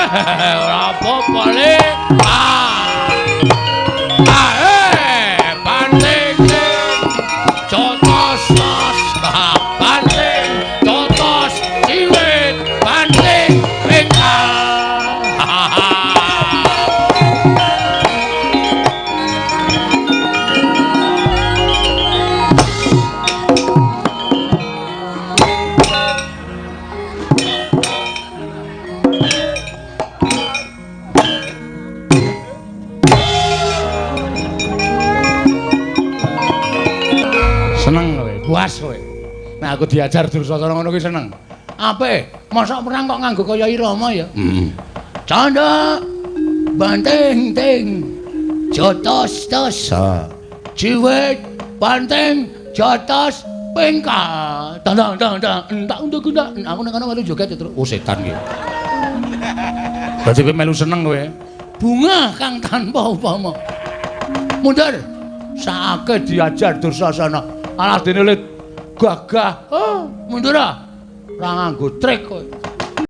Ora apa-apa le. Ah. Ah, banting ting. Jotos tos. Banting jotos ciwit banting pengkal. Seneng kowe, puas kowe. Nek aku diajar Dursasana ngono kuwi seneng. Apik, mosok perang kok nganggo kaya irama ya? Heeh. Candha banting ting jotos tos. Ciwit banting jotos pengkal. Tandang tang tang entak untuk entak. Aku nek kono melu joget terus. Oh setan iki. Berarti kowe melu seneng kowe. Bunga kang tanpa upama. Mundur. Saake diajar Dursasana. Alah dene le gagah. Oh, mundur ah. Ora nganggo trik kowe.